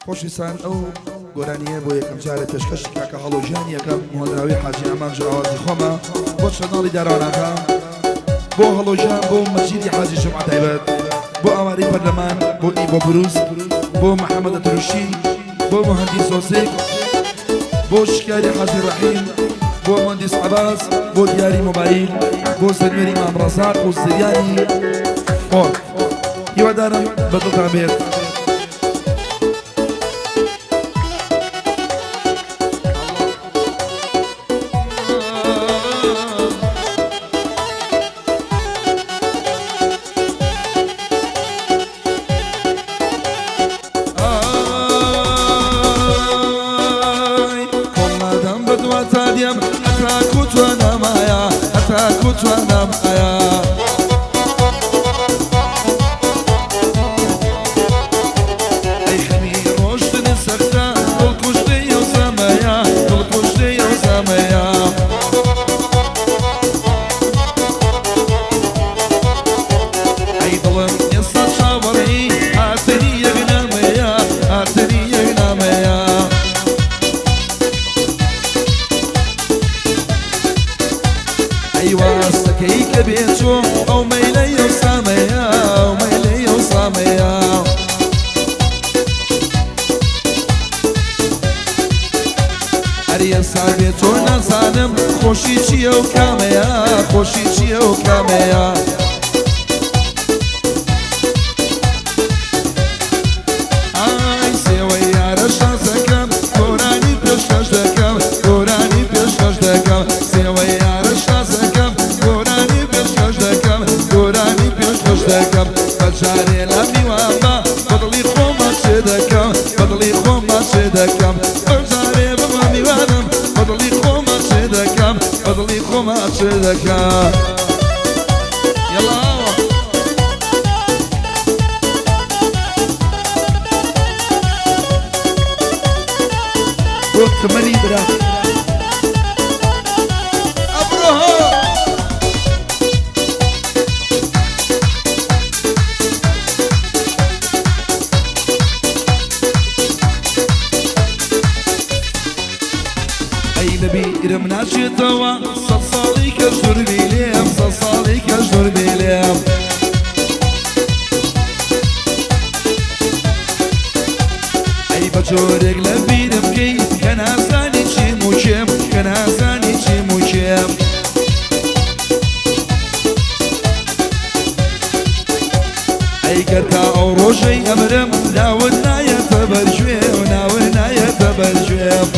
خۆشویستان ئەو گۆرانیە بۆ یەکەم جارە پێشکەشی کاکە هەڵۆ گیان یەکەم هۆنراوی حاجی ئامانج و ئاوازی خۆمە بۆ channel ی داراناکە بۆ هەڵۆ گیان بۆ مەجیدی حاجی جومعە تایبەت بۆ ئاوارەی پەرلەمان بۆ ئیبۆ بروس بۆ محەممەد تروشی بۆ مهندی سۆسێک بۆ شکاری حاجی ڕەحیم بۆ مهندس عەباس بۆ دیاری مۆبایل بۆ سەروێری مام ڕەزاق و زریانی خۆر هیوادارم بەدڵتان بێت. ئای کۆڵنادەم بەدواتا دێم هەتاکو تۆ نەمایە هەتاکو تۆ نەمایە. ئەی خەمی ڕۆشتن سەختە دڵ کوشتەی ئەو زەمەیە دڵ کوشتەی ئەو زەمەیە. ئەی دڵم ئێستا چاوەڕێی هاتنی یەک نامەیە هاتنی یەک نامەیە. ئەی واستەکەی کە بێچۆ ئەو مەیلەی ئەو سامەیە ئەو مەیلەی ئەو سامەیە. ئەرێ ئێستا بێ تۆ نازانم خۆشی چییە و کامەیە خۆشی چییە و کامەیە. ئای سێوەی یارە شازەکەم گۆرانی پێشکەش دەکەم گۆرانی پێشکەش دەکەم سێوەی یارە شازەکەم گۆرانی پێشکەش دەکەم گۆرانی پێشکەش دەکەم بەجارێ لە میوان بە بەدڵی خۆما چێ دەکەم بەدڵی خۆما چێ دەکەم بەجارێ ببە میوانم بەدڵی خۆما چێ دەکەم بەدڵی خۆما چێ دەکەم یەڵا ئاوا. بۆ تەمەنی برا. ئەبرۆ هۆ. ئەی لە بیرم ناچێتەوە سەد ساڵی کەش دووربی لێم سەد ساڵی کەش دووربی لێم. ئەی بە جۆرێک لە بیرم بکەی کە نازانی چیم و کێم کە نازانی چیم و کێم. ئەی گەر تا ئەو ڕۆژەی ئەمرم ناوت نایەتە بەرگوێم ناوت نایەتە بەرگوێم.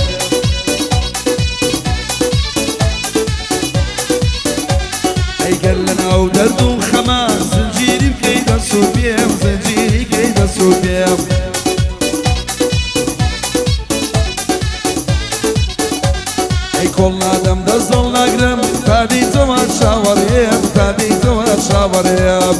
ئەی گەر لە ناو دەرد و خەما زنجیری بکەی دەست و پێم زنجیری کەی دەست و پێم. ئەی کۆڵ نادەم دەست دڵ ناگرم تا دیتەوە چاوەڕێم تا دیتەوە چاوەڕێم.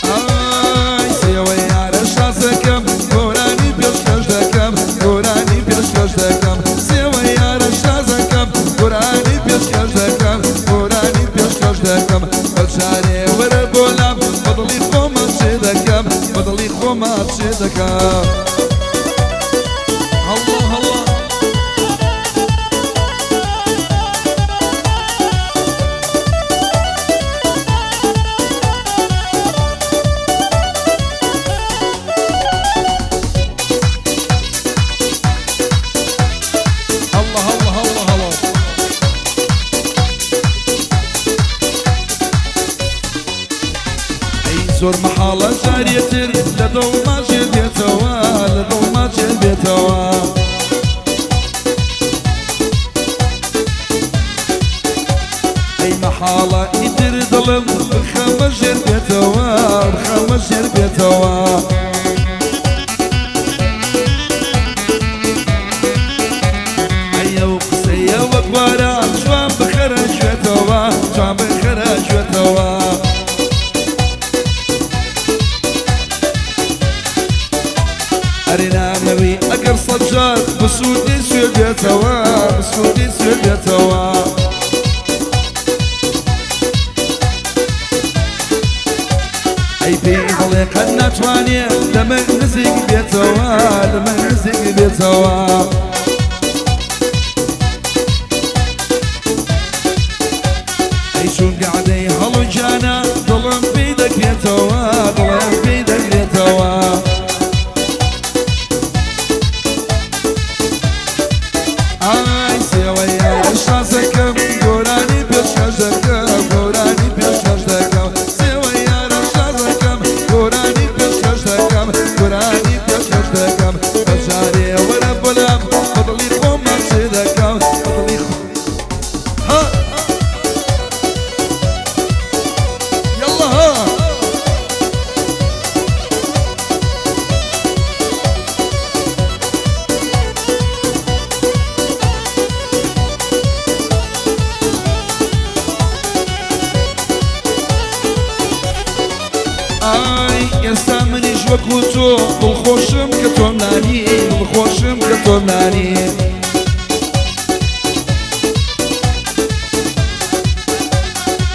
ئای سێوەی یارە شازەکەم گۆرانی پێشکەش دەکەم گۆرانی پێشکەش دەکەم سێوەی یارە شازەکەم گۆرانی پێشکەش دەکەم گۆرانی پێشکەش دەکەم بەجارێ وەرە بۆ لام بەدڵی خۆما چێ دەکەم بەدڵی خۆما چێ دەکەم. هەڵڵا هەڵڵا. هەڵڵا هەڵڵا هەڵڵا هەڵڵا. ئەی زۆر مەحاڵە جارێتر لە دڵما جێ بێتەوە لە دڵما جێ بێتەوە. ئەی مەحاڵە ئیتر دڵم بخەمە ژێر بێتەوە بخەمە ژێر بێتەوە. ئەی ئەو قسەیە وەک باران جوان بخەرە گوێتەوە جوان بخەرە گوێتەوە. ئەرێ نامەوی ئەگەر سەد جار بسوودی سوێ بێتەوە بسوودی سوێ بێتەوە. ئەی پێی بڵێ قەت ناتوانێ لە من نزیک بێتەوە لە من نزیک بێتەوە. ئەی چون گەعدەی هەڵوجانە دڵم پێی دەکرێتەوە دڵم پێی دەکرێتەوە. ئای سێوەی یارە شازەکەم گۆرانی پێشکەش دەکەم گۆرانی پێشکەش دەکەم سێوەی یارە شازەکەم گۆرانی پێشکەش دەکەم گۆرانی پێشکەش دەکەم بەجارێ وەرە بۆلام بەدڵی خۆم ماچ دەکەم بەدڵی خۆم ها يلا ها. ئای ئێستا منیش وەکو تۆ دڵخۆشم کە تۆم نانی دڵخۆشم کە تۆم نانی.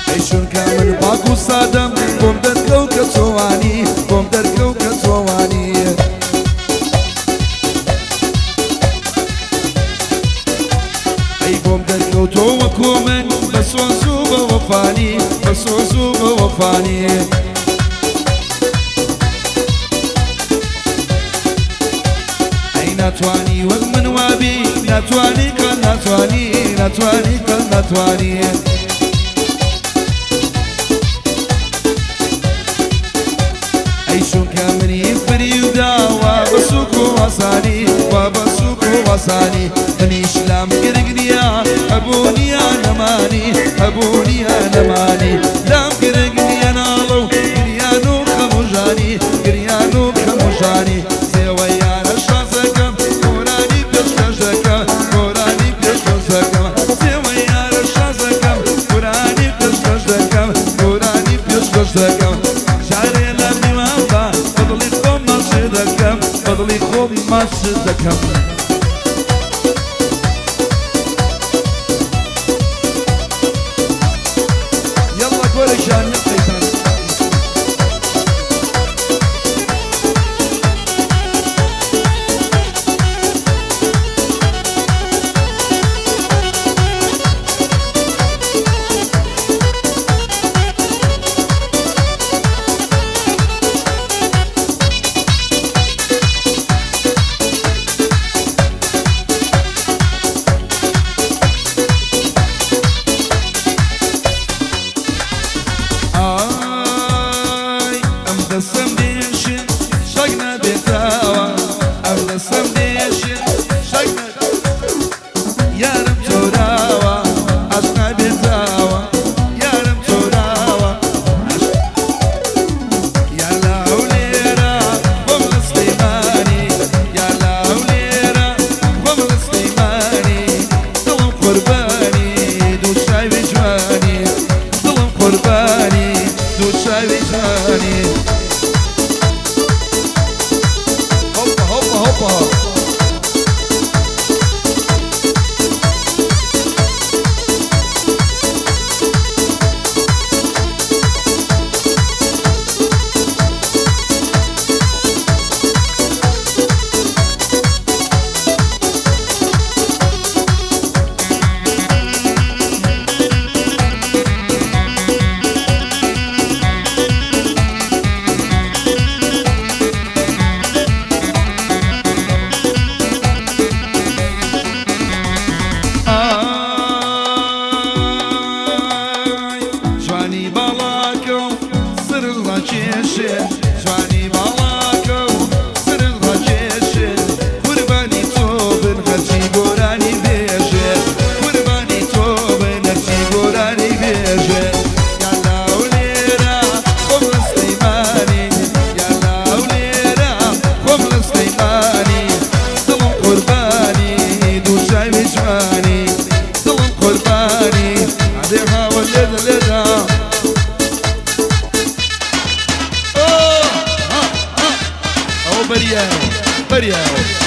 ئەی چونکە من پاک و سادەم بۆم دەرکەو کە تۆوانی بۆم دەرکەو کە تۆوانی. ئەی بۆم دەرکەو تۆ وەکو من بە سۆز و بە وەفانی بە سۆز و بە وەفانی. ئەی ناتوانی وەک من وابی ناتوانی قەت ناتوانی ناتوانی قەت ناتوانی. ئەی چونکە منی فریودا وا بە سوک و ئاسانی وا بە سوک و ئاسانی منیش لام گرنگ نییە هەبوونیە نەمانی هەبوونیە نەمانی لام گرنگ نییە ناڵە و گریان و خەموژانی گریان و خەموژانی. سێوەی یارە شازەکەم گۆرانی پێشکەش دەکەم گۆرانی پێشکەش دەکەم سێوەی یارە شازەکەم گۆرانی پێشکەش دەکەم گۆرانی پێشکەش دەکەم. جارێ لە میوان بە بەدڵی خۆم ماچ دەکەم بەدڵی خۆم ماچ دەکەم. يلا كورشان يا شيطان. ئای ئەم دەسەم دێشێ شەک نابێتەوە ئەم دەسەم دێشێ شەک یارم چۆراوە ئاش نابێتەوە یارم چۆراوە یار لە هەولێرە خۆم لە سلێمانی یار لە هەولێرە خۆم لە سلێمانی دڵم قوربانی دوو چاوی جوانی دڵم قوربانی دوو چاوی جوانی. هۆپا هۆپا هۆپا. ئای جوانی باڵاکە و سەرت ڕاکێشێ جوانی باڵاکە و سەرت ڕاکێشێ قوربانی تۆ بن هەرچی گۆرانی بێژێ قوربانی تۆ بن هەرچی گۆرانی بێژێ. یا لە هەولێرە خۆم لە سلێمانی یا لە هەولێرە خۆم لە سلێمانی دڵم قوربانی دوو چاوی جوانی دڵم قوربانی عليها والليلة ليلة. أوه ها ها أو برياو برياو.